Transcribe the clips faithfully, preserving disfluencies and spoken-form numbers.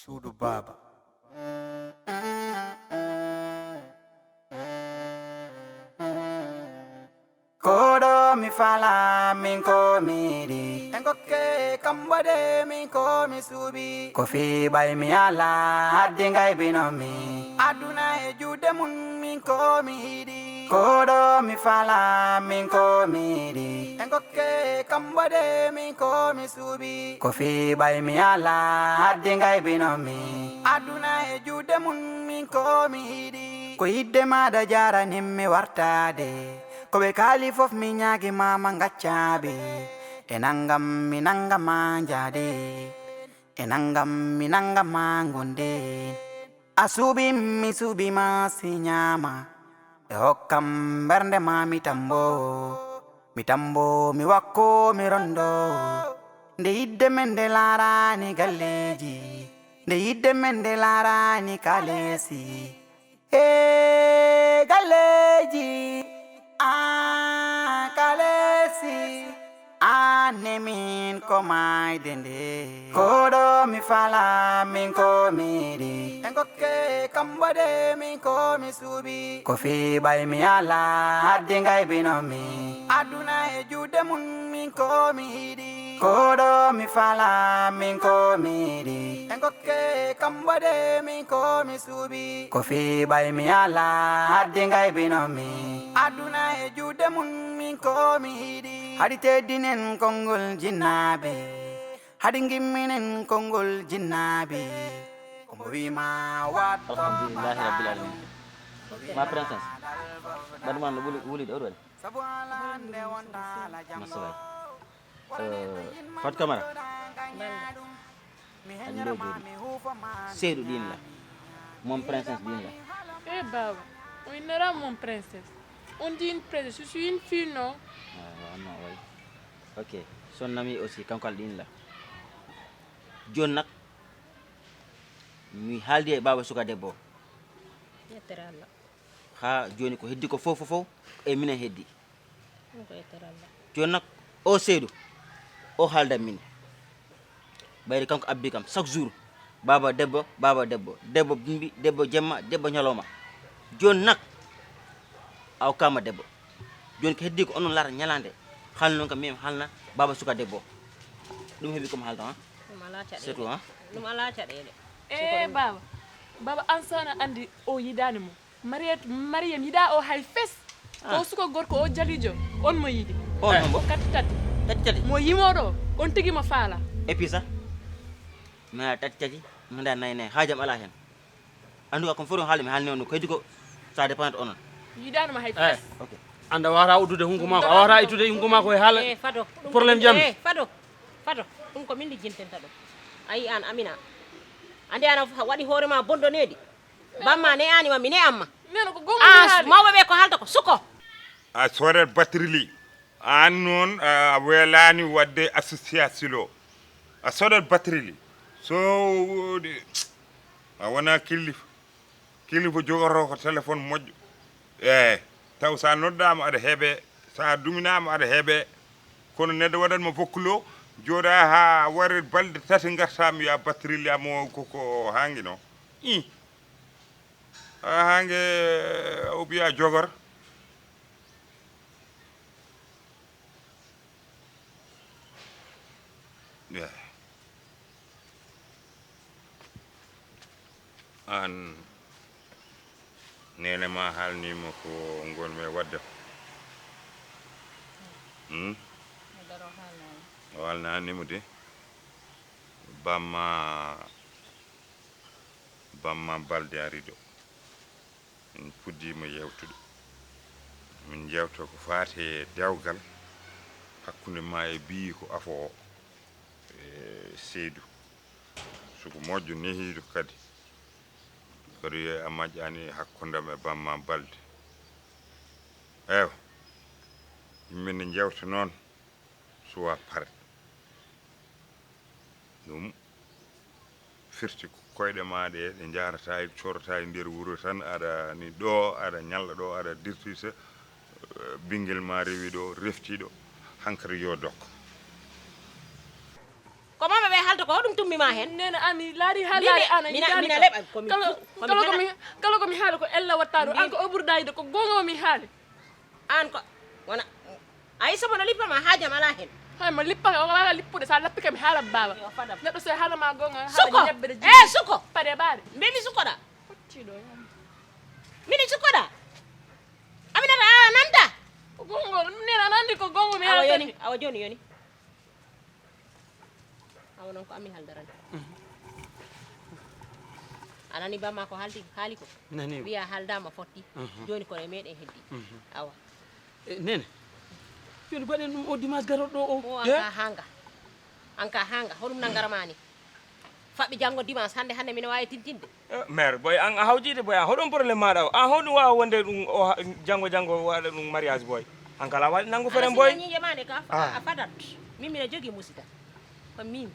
Suudu baaba. Koɗo mi fala min ko mi yiɗi. En kokke kam waɗe min ko mi suuɓi. Ko fi ɓay mi ala haddi ngay bino mi. Aduna e juuɗe mum min ko mi yiɗi. Koɗo mi fala min ko mi yiɗi. En kokke kam waɗe min ko mi suuɓi. Ko fi ɓay mi ala haddi ngay bino mi. Aduna e juuɗe mum min ko mi yiɗi. Ko yidde maɗa jaranim mi wartade. Ko ɓe kaali fof mi ñaagi mama ngaccaɓe. E nangam mi nangama njaade. E nangam mi nangama gonde. A suuɓi mi suuɓi ma si ñaama. Ɓe hokkam mbernde ma mi tambo. Mi tambo mi wakko mi rondo. Nde yidde men nde laarani galleeji. Nde yidde men nde laarani kaleesi. E galleeji, a kaleesi, a nemin ko maayde nde. Koɗo mi fala min ko mi yiɗi. En kokke kam waɗe min ko mi suuɓi. Ko fi ɓay mi ala haddi ngay bino mi. Aduna e juuɗe mum min ko mi yiɗi. Koɗo mi fala min ko mi yiɗi. En kokke kam waɗe min ko mi suuɓi. Ko fi ɓay mi ala haddi ngay bino mi. Aduna e juuɗe mum min ko mi yiɗi. Haɗi teddinen konngol jinnaaɓe. Haɗi ngimminen konngol jinnaaɓe. Ko mo wima watto. Alhamdulillahi rabbil alamin. Ma princesse. Baɗuma no wuli wuli ɗo waɗi. Sabu ala nde wonta ala jam. Masalay. Eh, Fat Camara. Aɗa ɗo jooɗi. Seeɗu ɗin la. Mon princesse ɗin la. Eh, baba. On innera mon princesse. On dit une princesse. Je suis une fille, non? Ah, non, oui. Ok. Son ami aussi, kanko ala ɗin la. Jooni nak, mi haaldi e baaba suka debbo. Yettere Allah. Haa jooni ko heddi ko fof, fof, fof, e minen heddi. Ɗum ko yettere Allah. Jooni nak, o Seydou, o haalda min. Ɓayri kanko abbi kam, chaque jour, baaba debbo, baaba debbo, debbo bimbi, debbo jemma, debbo ñalawma. Jooni nak, a okkama debbo. Jooni ko heddi ko onon laata ñalande. Haalno noon kam, min haalna baaba suka debbo. Ɗum heɓi ko mi haalta, ha? Ɗum alaa caɗeele. C'est tout, ha? Ɗum alaa caɗeele. Eh, baaba. Baaba, an sana anndi o yiɗaani mo. Mariyatu, Mariyam yiɗaa o hay fes. Ah. Ko suka gorko o jaliijo, on mo yiɗi. On hombo? Tati tati. Tati tati? Mo yimooɗo, on tigi mo faala. Et puis ça? Mi haala tati tati, mi haala nayi nayi. Haajam alaa heen. Anndu ko fof ɗum haala mi haalni on ko heddi ko ça dépend onon. Yiɗaani ma hay fes. Ok. Anda wawata uddude hunko ma ko, a wawata ittude hunko ma ko e haala. Eh, Fado. Ɗum problème ko jam. Eh, Fado. Fado. Ɗum ko min lijjintinta ɗum. Ayi an Amina. Andi an a waɗi hoore ma bondoneedi. Bamma ne ani ma mi ne amma. Neno ko gonga. Ah, mawɓe ɓe ko haalta ko suko. A sodat batterie li. An noon a weelaani waɗde association o. A sodat batterie li. So a wona kilifa. Kilifa jogotoo ko téléphone moƴƴo. Eey, taw so a noddaama aɗa heɓee, so a duminaama aɗa heɓee. Kono neɗɗo waɗat ma bokkulo, jooɗa haa waɗa balɗe tati ngartaa mi wiya batterie li am o ko, ko haangi no. Ih. Haa haange o wiya jogor. Eey. Aan, neene ma haalnii ma ko ngon-mi e waɗde ko. Hmm? O haalnaani mo de. Bamma, bamma Balde ari ɗo. Min puɗɗiima yeewtude. Min njeewta ko faati e dewgal hakkunde ma e biyiiko afo o, e Seydou. Suka moƴƴo, nehiiɗo kadi. Kadi a moƴƴaani hakkunde am e bamma Balde. Eewa, yimɓe ne njeewta noon, suwa pare. Ɗum firti ko koyɗe ma ɗe, ɗe njaarata, ɗe corata e nder wuro tan, aɗa ni ɗo, aɗa ñalla ɗo, aɗa dirtita, eh, ɓinngel ma rewi ɗo, refti ɗo, hankadi yo dok. Ko mawɓe ɓe haalta ko, hoɗum Tummi ma hen. Nena ami laari ha laari ana mina, mina leɓa ko mi kala ko mi haala ko Ella wattano. An ko o ɓurda yiɗde ko gonga mi haali. An ko wona ay somo no lippa ma haajam ala hen. Hay mo lippa o wala lippude sa lappi kam haala baba. Neɗɗo so haala ma gonga haala ñebbe de. Eh suko. Pade baade. Mbemi suko da. Hottiɗo. Mini suko da. Amina a nanda. Ko gongo nena nandi ko gongo mi haala. Awa joni yoni. Awa noon ko amin haldarani. A nani bamma ko haaldi haali ko. Wiya haaldama fotti. Joni kono e meɗen heddi. Awa. E nene. Joni mbaɗen ɗum o dimanche garoɗo o. O an ka hanga. An ka hanga hoɗum nangara ma ni. Faɓɓi janngo dimanche hannde hannde mino waawi tintinde. Eh, mère boy an a hawjiide boy an hoɗon problème maɗa o an hoɗum waawa wonde ɗum o janngo janngo waɗa ɗum mariage boy. An kala waɗi nanngu feren boy. Ñiiƴe ma nde ka a fadat. Min mino jogii musidal. Ko min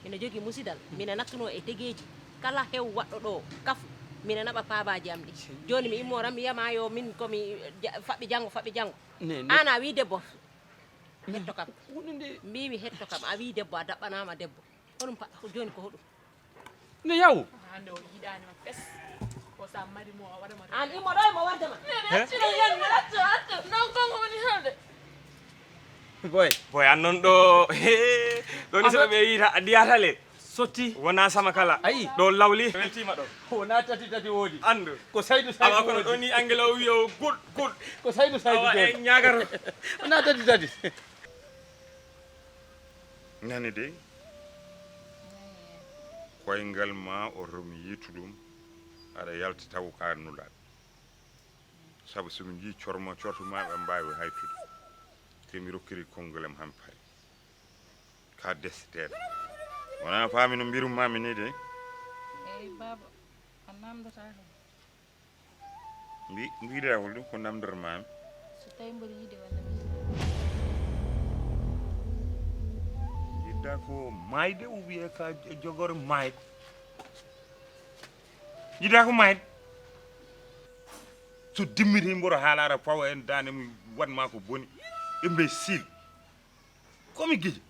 mino jogii musidal. Mino nattunoo e tegeeji kala hew waɗɗo ɗo kafu. Mino naɓa paabaaji am ɗi. Jooni mi immoo tan mi yama yo min ko mi faɓɓi janngo faɓɓi janngo. An a wii debbo. Hetto kam. Mbiimi hetto kam a wii debbo a daɓɓanaama debbo. Honum paɗɗa ko jooni ko hoɗum? No yaw. Hande o yiɗaani ma fes. Ko sa mari mo a waɗa ma. An imo ɗo imo warde ma. Accu ɗo yan mi accu accu non kongo woni helde. Boy. Boy an non ɗo. Ɗo ni so ɓe yiita a diyata le. Sotti. Wona sama kala. Ayi. Ɗo lawli. Weltima ɗo. Wona tati tati woodi. Andu. Ko saydu saydu. Awa kono ɗo ni angela o wiyo good good. Ko saydu saydu. Awa en ñagato. Wona tati tati. Nani dey. Koyngal ma oto mi yiitu ɗum. Aɗa yalta taw ka nulaaɗo. Sabu so mi njii cormo cortu ma ɓe mbaawi haytude. Te mi rokkiri konngolem han pari. Ka desteteeɗo. Wona faami no mbirum mami ni de. Eyi baaba a namdata hen. Mbi mbiɗa hol ɗum ko namdor mami. So tawi mboɗo yiide walla mi yiida. Yiɗda ko mayde ou bien ka jogor mayde. Yiɗda ko mayde. So dimmiti mboɗo haalata fawa en dande mi watma ko boni. Imbécile. Komi gijo.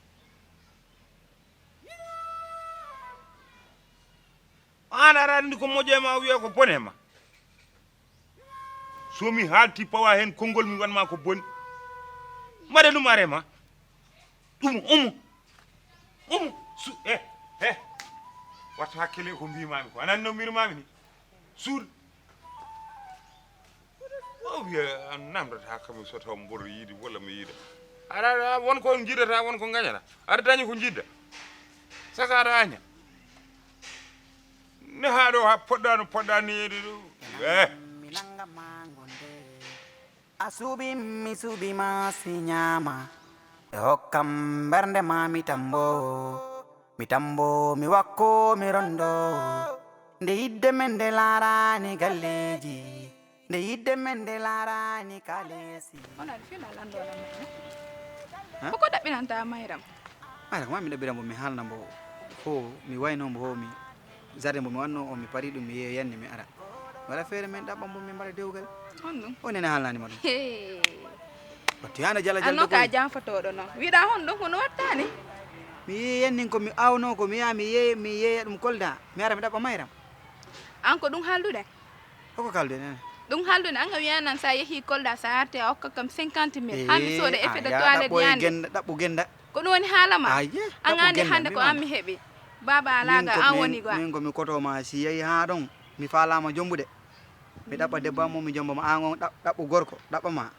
An aɗa andi ko moƴƴo e ma wiya ko bone ma. So mi haalti pawa hen konngol mi wanma ko boni. Mbaɗe ɗum are ma. Ɗum umu. Umu. Su e e. Watta hakkille ko mbimami ko anani no mbirmami ni. Suuɗ. O wiya a namdata kam so taw mboɗo yiide walla mi yiida. Aɗa won ko jiidata won ko gañata. Aɗa dañi ko jiidda. Saka aɗa aña. Ne haa ɗo ha poɗɗa no poɗɗa ni yiide ɗo. Eh. Mi nanga ma gonde. A suuɓi mi suuɓi ma si ñaama. E hokkam mbernde ma mi tambo. Mi tambo mi wakko mi rondo. Nde yidde men nde laarani galleeji. Nde yidde men nde laarani kaleesi. Onon fii na lanndo na mo. Ko ko ɗaɓɓinanta mayram? Mayram ma mi ɗaɓɓira mbo mi haalna mbo. Ko mi wayno mbo mi jardin mbo mi wanno o mi pari ɗum mi yeeyanni mi ara. Wala feere men ɗaɓɓa mbo mi mbaɗa dewgal. Honɗum? O nene haalnani ma ɗum. Wattu yana jala jala. Anno ka janfotooɗo noon wiɗa honɗum kono wattani. Mi yeeyannin ko mi awno ko mi yaha mi yeeya mi yeeya ɗum kolda mi ara mi ɗaɓɓa mayram. An ko ɗum haalduɗen? Hoko kalde nene? Ɗum haalduɗen an a wiya nan sa yeehi kolda sa arti a okka kam cinquante mille haa mi sooda effet de toilette yande. Ɗaɓɓu genda. Ko ɗum woni haala ma? An andi hannde ko an mi heɓi. Baaba alaa ga an woni ga. Min ko mi koto ma si yeehi haa ɗon mi faalama jombude. Mi ɗaɓɓa debbo am mo mi jombo ma an on ɗaɓɓu gorko ɗaɓɓa ma.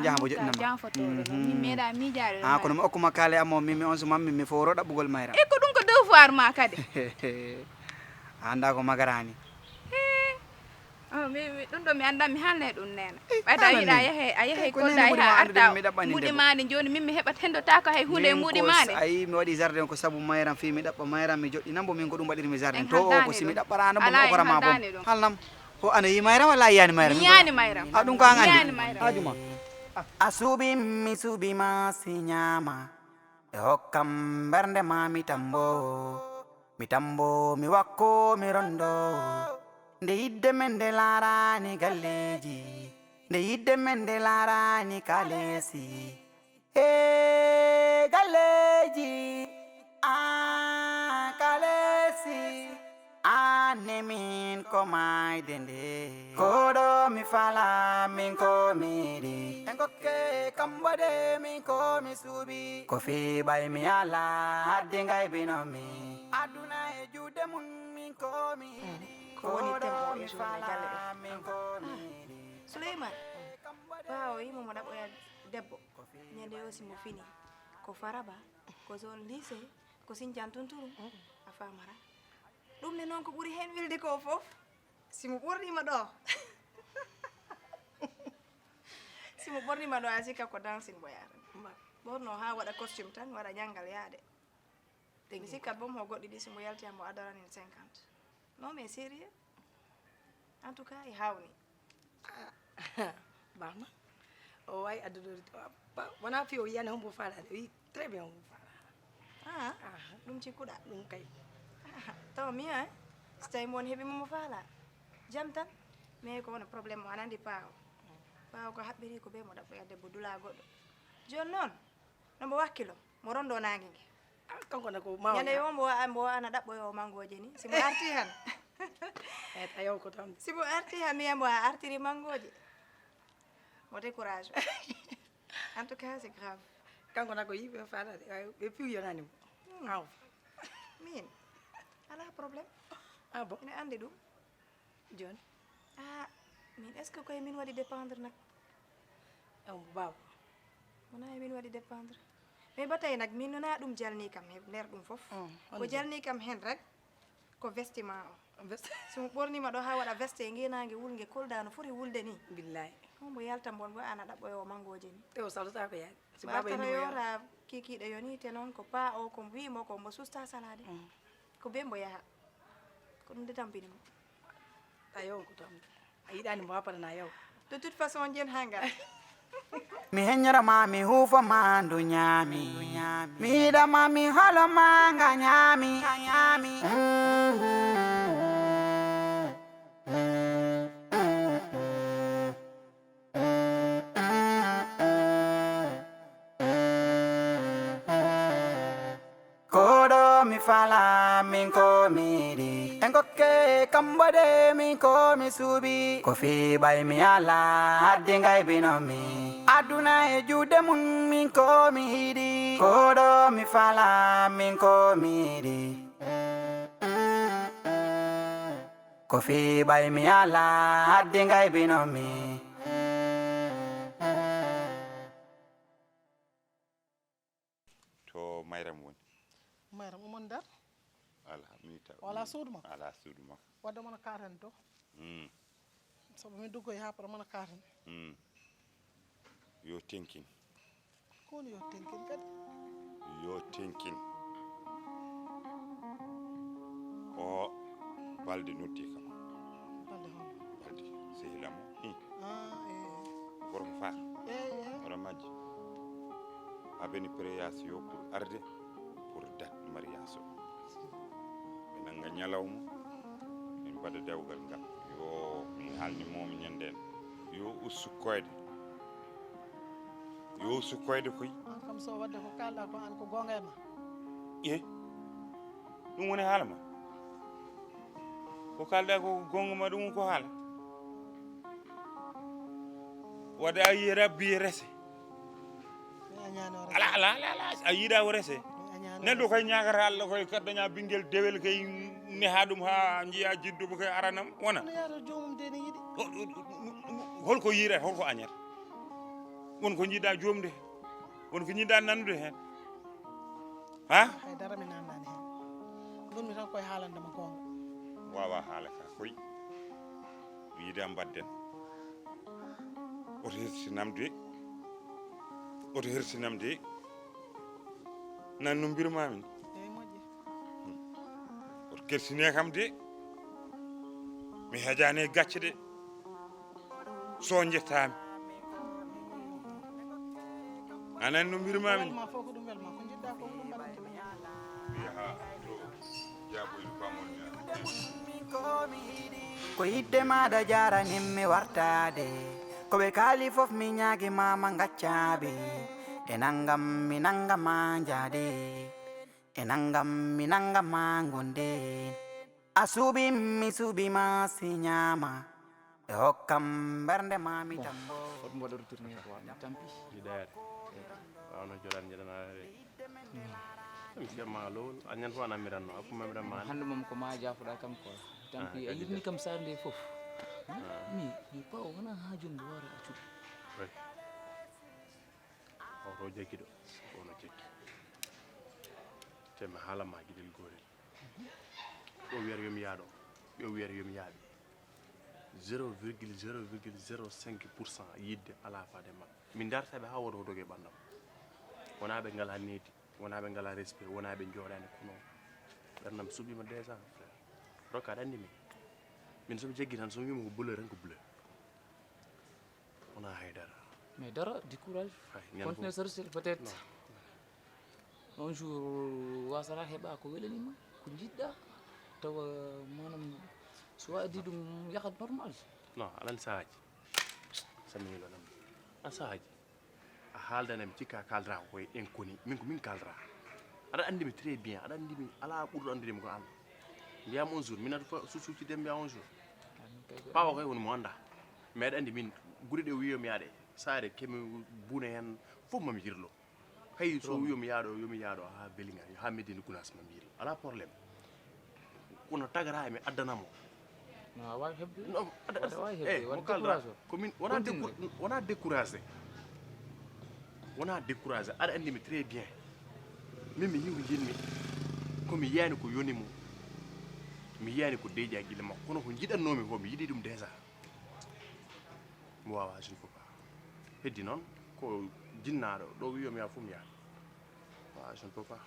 Jaha mo joɗɗinam. Janfotooɗo noon min meeɗa miijaade ɗum. Ah kono mi okkuma kaale am o min mi on suman min mi fowro ɗaɓɓugol mayra. E ko ɗum ko devoir ma kadi. A annda ko magarani. Ɗum ɗo mi annda mi haalne ɗum nena. Ɓayda yiɗa yehe a yehe kolda ha arta mbuɗi maɗe joni min mi heɓat hendotaako hay hunde e mbuɗi maɗe. Ayi mi waɗi jardin ko sabu mayram fi mi ɗaɓɓa mayram mi joɗɗinam bo min ko ɗum waɗirmi jardin to o ko si mi ɗaɓɓarano bo mi okorama bom halnam. Ko ano yi mayram walla a yiyani mayram? Mi yiyani mayram. A ɗum ko an andi? Haaju ma. A suuɓi mi suuɓi ma si ñaama. E hokkam mbernde ma mi tambo. Mi tambo mi wakko mi rondo. Nde yidde men nde laarani galleeji. Nde yidde men nde laarani kaleesi. E galleeji. Min ko maayde nde. Ko ɗo mi fala, min ko mi yiɗi. En kokke kambo de, min ko mi suuɓi. Ko fii ɓay mi ala, haddi ngaybino mi. Aduna e juuɗe mum, min ko mi yiɗi. Ko woni thème o e journée galle ɗo? Min ko mi yiɗi. Souleymane, ɓaawo yimo mo ɗaɓɓoya debbo. Ñande o si mo fini. Ko Faraba, ko zone lycée, ko Sindian Tunturu. A faamara. Ɗum ne noon ko ɓuri heen welde ko fof. Si mo ɓorniima ɗo. Si mo ɓorniima ɗo, a sikka ko dancing mo yaata. Ɓorno haa waɗa costume tan, waɗa ñanngal yaade. Mi sikkat bom ho goɗɗi ɗi, si mo yalti, mo adorani cinquante. Non, mais sérieux. En tout cas, e hawni. Baax na. O wawi addude, wona fi o yiyani hombo faalaade. O yi très bien hombo faalaade. Ah, ɗum cikkuɗa? Ɗum kay. Ah, tant mieux, hein? Si tawi mo won heɓi mo, mo faala. Jam tan. Mais ko wona problème mo, aɗa andi paawo. Paawo ko haɓɓiri ko be mo ɗaɓɓoya debbo dula goɗɗo. Jooni noon, no mbo wakkilo, mo rondo nangue nge. Ah, kanko na ko mawɗo. Ñande yo mbo wa-, mbo ana ɗaɓɓoyo mangooje ni. Si mo arti han. Eh, tayo ko tan. Si mo arti han, mi mbo a artiri mangooje. Mo décourage. En tout cas, c'est grave. Kanko na ko yimɓe faalaade, ay, ɓe piw yonani mo. Hmm. Aw. Min. Ala problème. Ah bon? Ene andi ɗum. Jooni? Ah, min, est-ce que koye min waɗi dépendre nak? Aw, mo baaw. Wona e min waɗi dépendre. Mais ba tey nak, min wona ɗum jalni kam he nder ɗum fof. Mm, ko jalni kam hen rek, ko veste ma o. Veste. Si mo ɓornima ɗo ha waɗa veste e ngenaange wulnge, kolda no foti wulde ni. Billahi. Hombo yalta mbon bo ana ɗaɓɓoyo o mangooje ni. Te o salata ko yaade. Si baba ni mo yora kikiɗe yoni te noon ko pa o ko wiimo ko mbo susta salade. Mm. Ko be mbo yaha. Ko ɗum de tampini mo. Tayo ko tan. A yiɗani mo wappata na yaw. De toute façon, jen hanga. Mi heññora ma, mi huufo ma, ndu ñaami. Mi yiɗa ma, mi holo ma, nga ñaami. Ko ɗo mi fala, min ko mi yiɗi. En kokke kambo de, min ko mi suuɓi. Ko fii ɓay mi ala, haddi ngaybino mi. Aduna e juuɗe mum, min ko mi yiɗi. Ko ɗo mi fala, min ko mi yiɗi. Ko fii ɓay mi ala, haddi ngaybino mi. To Mayram woni? Mayram omo nder. Alhamdulillah. Wala suudu makko? Ala suudu makko. Wadde mona katen to. Mm. Sabu min duggoy ha para mona katen. Mm. Yo tenkin. Ko woni yo tenkin kadi? Yo tenkin. O Balde noddi kam. Balde hono? Balde, sehil am o. Hmm. Ah, eh. Gorko Faal. Eh, eh. Hono majji. Abeni préyas yo pour arde, pour date mariage o. Ɓe nanga ñalawma, min mbaɗa dewgal ngal. Yo, mi haalni momi ñanden. Yo ustu koyɗe. Yo ustu koyɗe koy. An kam so wadde ko kalɗa ko an ko gonga e ma. E? Ɗum woni haala ma? Ko kalɗa ko gonga ma, ɗum ko haala? Wadde a yiyi rabbi rese. Mi añaano rese. Ala, ala, ala, ala, a yiɗa o rese. Mi añaano neɗɗo rese. Koye ñaagata Allah koye kadi daña ɓinngel dewel kay neha ɗum ha njiya jidduɓe koye aranam wona. Kono yaata joomum de ne yiɗi. O, o, o, o, holko yiɗata, holko añata? Won ko jiɗɗa joomde hen, won ko jiɗɗa nannude hen. Ha? Hay dara mi nannani hen. Gonmi tan koye haalande ma goonga. Wawa haala ka koy. Mi yiɗa mbaɗden. Oto hersinam de. Oto hersinam de. Nan no mbirmami ni. Eyi, moƴƴi. Oto kersine kam de. Mi hejani e gacce de. So jettami. Anan no mbirmami ni. Welma fof ko ɗum welma. Ko jiɗɗa ko ko ɗum mbaɗante. Yaha to. Ko yidde maɗa jaranim mi wartade. Ko ɓe kaali fof mi ñaagi mama ngaccaɓe. E nangam mi nangama njaade. E nangam mi nangama gonde. A suuɓi mi suuɓi ma si ñaama. E hokkam mbernde ma mi tambo. Hoɗum waɗa retourné ko mi tampi. Hiɗaare. Wawno joɗan jeɗanaare. Mi fiyamma lowol. Añan fof ana miranno. Akku mamiran ma. Hannde moom ko ma jaafoɗa kam quoi. Tampi a yirni kam saare nde fof. Mi mi pawa wona ha joni mi wara accude. Oto jaggiɗo. Ono jaggi. Te mi haalama giɗel goorel. Ɗo wiyata yomi yaaɗo. Ɗo wiyata yomi yaaɓe. Zéro virgule zéro virgule zéro cinq pour cent yidde ala faade ma. Min dartaɓe ha woto doge ɓandam. Wona ɓe ngala needi, wona ɓe ngala respect, wona ɓe jooɗani kono ɓernam suɓima déjà frère. Rokka aɗa andi min. Min somi jaggi tan somi wima ko bleu tan ko bleu. Wona haydara. Mais dara décourage. Continue sortir peut-être. Un jour wasata heɓa ko welanima ko jiɗɗa tawa manam so waɗi ɗum yahat normal. Non aɗan saaji. Samilo nan a saaji. A haaldanami cikka kaldra ko koye inconnu min ko min kaldra. Aɗa andimi très bien aɗa andimi ala ɓurɗo andudemi ko an. Mbiyam un jour minata fo susucide mbiyam un jour. Pawa koye woni mo anda. Mais aɗa andi min guri ɗe wiyomi yaɗe saare kemi buune hen. Fof mami yirlo. Hay so yomi yaaɗo yomi yaaɗo ha belinga ha medine gunas mami yirlo ala problème. Kono tagara mi addanamo. No a wawi hebde. No aɗa Wata wawi eh hebde mo wata kalda décourage o. Komin wona Continue. Décou- wona découragé. Wona découragé aɗa andimi très bien. Min mi yiwi jinmi. Komi yiyani ko yonimo. Mi yiyani ko deeƴa gila makko kono ko jiɗannomi ko mi yiɗi ɗum déjà. Mi wawa je ne peux pas. Heddi noon ko jinnaɗo ɗo wiyomi ya fof mi yaha. Wawa je ne peux pas.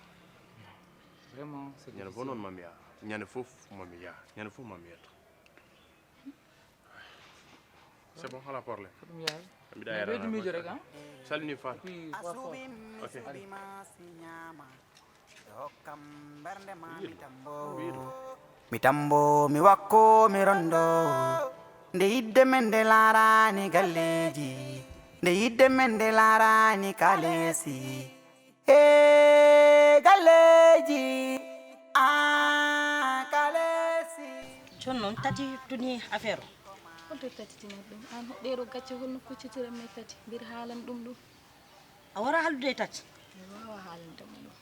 Vraiment c'est Ñande fof noon mami yaha. Ñande fof mami yaha. Ñande fof mami yetto. C'est bon ala problème. Ko ɗum yahay. Mbiɗa Mais yara ɓeydu miijo rek ah. Salmini fat. Puis A fois suuɓi fois. mi Ok. suuɓi ma si ñaama. E hokkam mbernde ma mi tambo. Mi tambo mi wakko mi rondo. Nde yidde men nde laarani galleji. Nde yidde men nde laarani kalesi. E galleji. A kalesi. Jooni noon tati tuni affaire o. Holto tati tinat ɗum? Aan ɗeeɗo gacce holno kuccitiran mi tati? Mbir haalan ɗum ɗum. A wara haaldude e tati. Mi waawa haalande mo ɗum.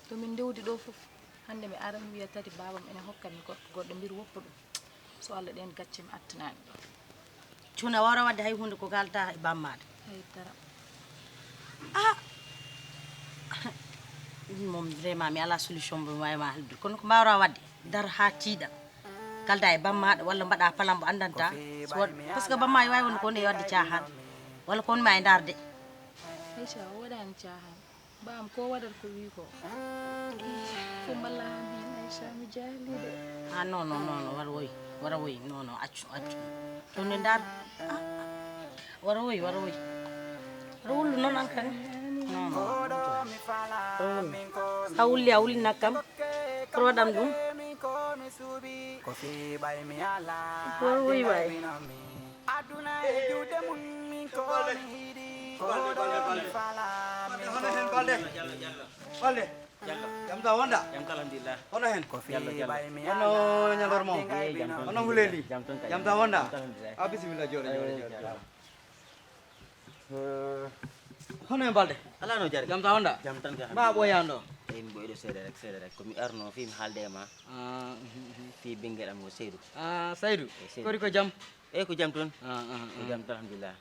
To min ndewdi ɗo fof, hannde mi aran mi wiya tati baabam ene hokka mi gorko goɗɗo mbir woppa ɗum. So Allah ɗeen gacce mi attanaani ɗo. Jooni a wara wadde hay huunde ko kaalta e bammaɗa. Hay dara. Ah. Ɗum moom vraiment mi ala solution mo waawi ma haldude kono ko mbawra wadde dar ha tiiɗa kalda e bammaɗo walla mbaɗa palam mo andanta. Par ce que bamma e wawi wonde ko wonde e wadde cahan walla ko wonma e darde. Aïcha o waɗani cahan. Bam ko waɗat ko wi ko. Ko mballa han hen Aïcha mi jahli de. Ah non non non non wara woy wara woy non non accu accu. Ɗum ne dar. Ah, ah. Wara woy wara woy. Wara wullu noon an kan. Non non. Wara wullu. Sa wulli a wulli nakkam. Kono waɗan ɗum. Ko fi ɓay mi ala. Wara woy waay. Aduna e juuɗe mum min ko mi yiɗi. Ko ɗo mi fala min Hono hen balde. Balde. Jam ta wonda. Jam ka alhamdulillah. Hono hen. Ko fi ɓay mi Hono ñandor mo. Eyi jam tan. Hono huleli. Jam tan kay. Jam ta wonda. Jam tan alhamdulillah. A bisimilla jooɗo jooɗo jooɗo. Hono hen balde. Ala no jare. Jam ta wonda. Jam tan kay. Mba ɓoyano. Eyi mi ɓoyɗo seeɗa rek seeɗa rek komi arno fi mi haalde e ma. Ah, mhm, mhm. Fi ɓinguel am o Seydou. Ah, Saydou. Eyi, Seydou. Kori ko jam. Eyi ko jam toon. Ah, ah, Ko ah. jam tan alhamdulillah.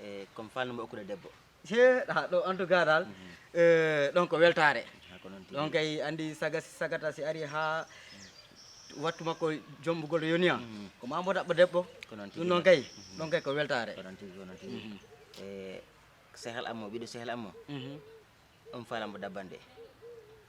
E comme falno mo okkude debbo. He ɗa ɗo en tout cas dal. Eh, ɗon ko weltare. Ha ko noon tigi. Ɗon kay andi saga sagata si ari ha wattu makko jombugol yoni an. Ko ma mbo daɓɓo debbo. Ko noon tigi. Ɗum noon kay. Ɗon kay ko weltare. Ko noon tigi ko noon tigi. E sehal am o ɓiɗo sehal am o. On faala mbo dabbande.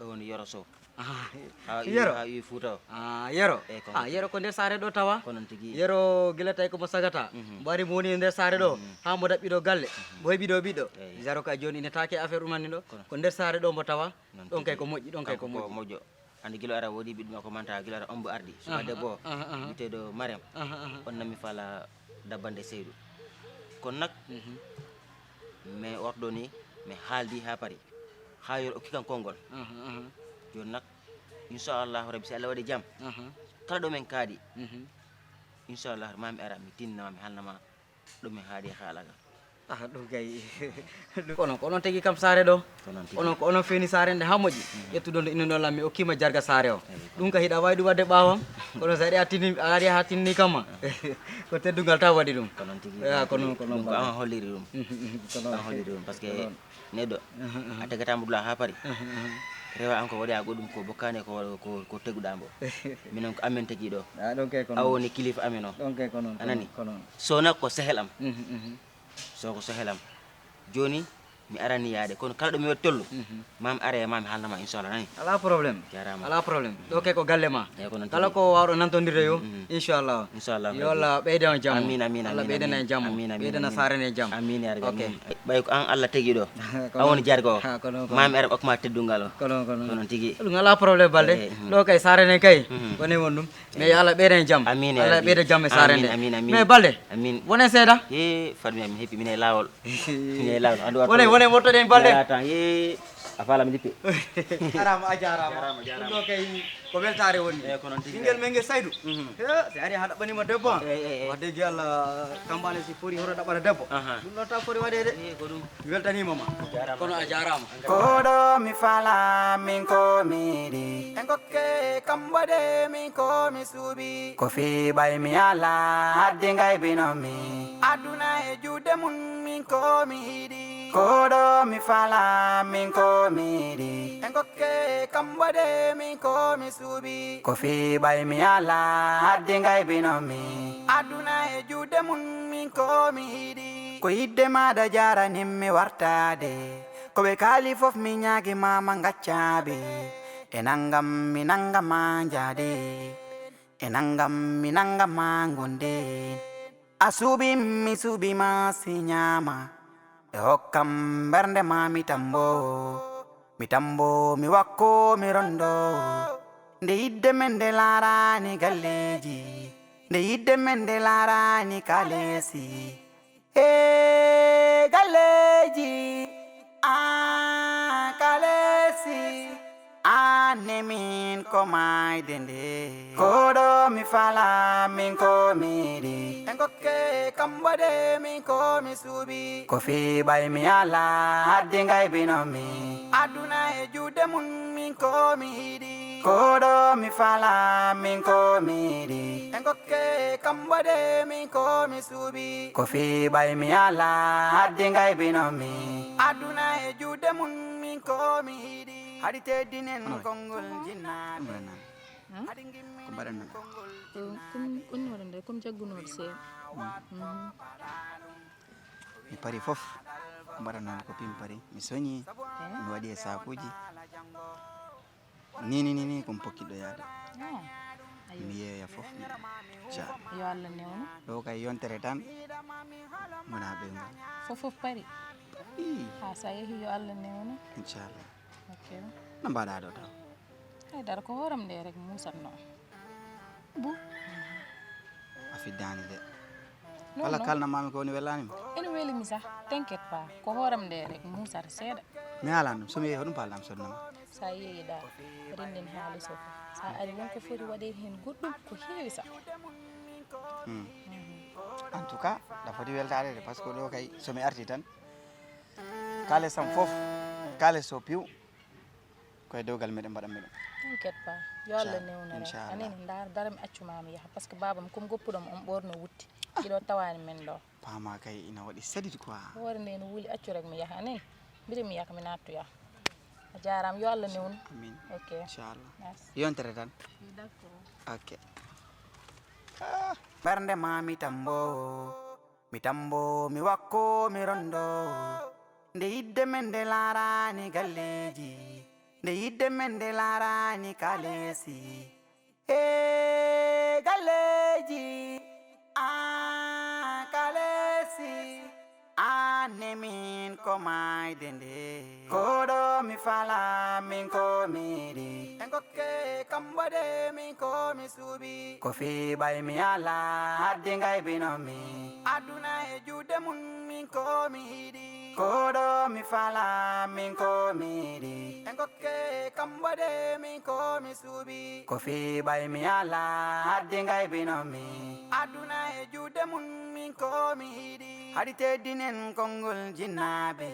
O woni Yoro Sow. Ah, Ha Yoro. Ha wi Fuuta o. Ah, Yero. Eyi, ko Ah, Yero ko nder saare ɗo tawa. Ko noon tigi. Yero gila tawi ko mo sagata. Mbo ari mo woni e nder saare ɗo. Ha mo daɓɓi ɗo galle. Mo heɓi ɗo ɓiɗɗo. Eyi. Zaro ka joni ine taake affaire umanni ɗo. Ko nder saare ɗo mbo tawa. Ɗon kay ko moƴƴi ɗon kay ko moƴƴi. Moƴƴo. Andi gila ara woodi ɓiɗɗo makko manta gila ara ombo ardi. Suka debbo. Aha, aha. Witeɗo Marem. Aha, aha. On nammi faala dabbande Seydou. Kono nak mais orɗo ni mi haaldi ha paari. Ha Yoro okki kam konngol. Joni nak Inchallahu rabbi, si Allah waɗi jam, aha, kala ɗo men kaadi, mhm, inchallahu ma mi ara, mi tinna ma, mi halna ma ɗo men haadi e haala ka. Ah, ɗum kay. Kono ko onon tigi kam saare ɗo. Ko noon tigi. Onon ko onon feeni saare nde haa moƴƴi. Mhm. Ƴettuɗon ɗo innuɗon lan, mi okkima jarga saare o. Eyi, ko ɗum ka hiɗa wawi ɗum wadde ɓaawam. Kono so aɗa attini, a ari haa tinni kam ma. Ko teddungal taw waɗi ɗum. Ko noon tigi. Ah, ko noon, ko noon. Ɗum ko an holliri ɗum. Ko noon. An holliri ɗum, parce que neɗɗo, aha, aha, a tegatama dula haa paari. Aha, aha. Rewa an ko waɗi a goɗɗum ko bokkani ko, ko, ko teguɗa mbo. Minen ko amen tigi ɗo. Ah, ɗon kay ko noon. A woni kilifa amen o. Ɗon kay ko noon, ko noon, ko noon. A nani? Sona ko sehel am. Mhm, mhm. So ko sehel am. Jooni mi arani yaade, kono kala ɗo mi waɗi tollu, mhm, ma mi are, ma mi haalna ma, inchallah, nani? Alaa problème. Jaaraama. Alaa problème. Ɗo kay ko galle ma. Eyi, ko noon tigi. Kala ko waawɗo nantondirde yo, mhm, inchallah. Inchallah. Yo Allah ɓeydan on jam. Amin, amin, amin, amin. Allah ɓeydana en jam. Amin, amin, amin. Ɓeydana saare nde jam. Amin, ya Rabbi, amin. Ok. Ɓay ko an Allah tigi ɗo. Ko noon. A woni jargo. Ha, ko noon, ko noon. Ma mi are, okku ma teddungal o. Ko noon, ko noon. Ko noon tigi. Ɗum alaa problème, Balde. Eyi, mhm. Ɗo kay saare nde kay. Mhm. Woni won ɗum. Mais yo Allah ɓeydan jam. Amin, ya Rabbi. Allah ɓeyda jam e saare nde. Amin, amin, amin. Mais Balde, amin, wonen seeɗa. Ee, Fatmi, mi heɓi, minen e laawol. Minen e laawol. Andu waɗi wone, wone mottoɗen Balde. Ee, a faala mi lippe. Jarama, a jarama. Jarama, jarama. Ɗum ɗo kay ko weltaare woni. Ee, ko noon tigi. Ɓinngel men ngel Saydu. Mhm. He, si ari haa ɗaɓɓanima debbo. Ee, ee, ee. Wax dëgg Yàlla, kambaane si fori hoto ɗaɓɓana debbo. Aha. Ɗum ɗo tan fori waɗeede. Ee, ko ɗum. Mi weltaniima ma. Jarama. Kono a jarama. Ko ɗo mi fala min ko mi yiɗi. En kokke kam waɗe min ko mi suuɓi. Ko fii ɓay mi ala haddi ngay bino mi. Aduna e juuɗe mun min ko mi yiɗi. Ko ɗo mi fala min ko mi yiɗi. En kokke kam waɗe min ko mi suuɓi. Ko fii ɓay mi ala haddi ngay bino mi. Aduna e juuɗe mun min ko mi yiɗi. Ko yidde maɗa jaranim mi wartaade. Ko ɓe kaali fof mi ñaagi ma ma ngaccaɓe. E nangam mi nangama njaade. E nangam mi nangama ngonde. A suuɓi mi suuɓi ma si ñaama. E hokkam mbernde ma mi tambo. Mi tambo mi wakko mi rondo. Nde yidde men nde laarani galleeji. Nde yidde men nde laarani kaleesi. E galleeji, a kaleesi, an e min ko maayde nde. Ko ɗo mi fala, min ko mi yiɗi. En kokke kam waɗe, min ko mi suuɓi. Ko fii ɓay mi ala, haddi ngay bino mi. Aduna e juuɗe mun, min ko mi yiɗi. Ko ɗo mi fala, min ko mi yiɗi. En kokke kam waɗe, min ko mi suuɓi. Ko fii ɓay mi ala, haddi ngay bino mi. Aduna e juuɗe mun, min ko mi yiɗi. Haɗi teddinen konngol jinnaaɓe. Haɗi ngimmin konngol jinnaaɓe. Ko ɗum woni waɗande, ko mi jaggunooɗo seeɗa. Mhm. Mi pari fof. Ko mbaɗanoomi ko pimpari. Mi soñi, mi waɗi e saakuuji. Ni, ni, ni, ni, ko mi pokkiɗo yaade. Ah, aywa. Mi yeeya fof, mi, inchallah. Yo Allah newnu. Ɗo kay yontere tan, wona ɓeyngu. Fof, fof pari? Ii. Ha, so a yehi, yo Allah newnu. Inchallah. Ok. No mbaɗa ɗo taw? Haydara, ko hooram nde rek muusatno. Bo. A fiddaani de. Non, wala non. Kalna mami ko woni welani ma? Ene weli mi sax, t'inquiète pas. Ko hooram nde rek, muusata seeɗa. Mi haalan ɗum, so mi yehi, hoɗum paalɗam sodna ma? Sa yeeyiɗa, renndin haali so. Sa ari won ko foti waɗe heen goɗɗum, ko heewi sax. Hmm. Mhm. En tout cas, da foti weltaade de, parce que ɗo kay, so mi arti tan, kaalisam fof, kaalis so piw, ko e dewgal meɗen mbaɗan meɗen. T'inquiète pas. Yo Allah newnu rek. Inchallah. Anin, ndar, dara mi accu ma mi yaha. Parce que baaba mi, comme goppuɗo mo, on ɓorno wutti. Ɗiɗo tawani men ɗo. Paama kay ina waɗi sadidi quoi. Hoore nde no wuli, accu rek mi yaha. Anin, mbiɗa mi yaha, mi nattu yaha. A jaaraama, yo Allah newnu. Amin. Ok. Inchallah. Merci. Yontere tan. D'accord. Ok. Ah. Ɓernde ma mi tambo. Mi tambo, mi wakko, mi rondo. Nde yidde men nde laarani galleeji. Nde yidde men nde laarani kaleesi. E galleeji, a kaleesi. An e min ko maayde nde. Ko ɗo mi fala, min ko mi yiɗi. En kokke Engokke kambo de min ko mi suubi. Ko fii ɓay mi ala haddi ngay bino mi. Aduna e juuɗe mun min ko mi yiɗi. Koɗo mi fala min ko mi yiɗi. Engokke kambo de min ko mi suubi. Ko fii ɓay mi ala haddi ngay bino mi. Aduna e juuɗe mun min ko mi yiɗi. Haɗi teddinen konngol jinnaaɓe.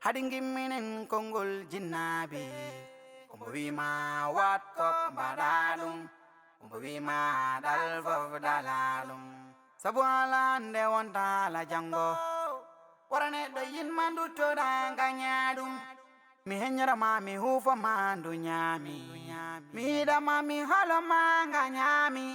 Haɗi ngimminen konngol jinnaaɓe. Ko mbo wiima waat ko mbaɗa ɗum. Ko mbo wiima ɗal fof ɗala ɗum. Sabu ala hannde wonta ala janngo. Wara neɗɗo yinma nduttoɗa ngaña ɗum. Mi heññora ma mi huufo ma ndu ñaami. Mi yiɗa ma mi holo ma ngañaami.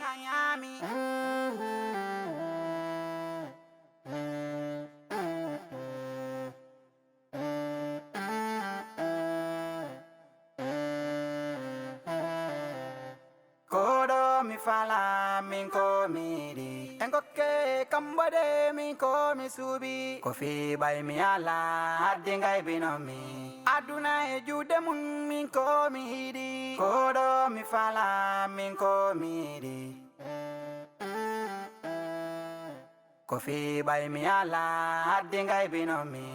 Koɗo mi fala min ko mi yiɗi. Engokke kambo de min ko mi suubi. Ko fii ɓay mi ala haddi ngay bino mi. Aduna e juuɗe mun min ko mi yiɗi. Koɗo mi fala min ko mi yiɗi. Ko fii ɓay mi ala haddi ngay bino mi.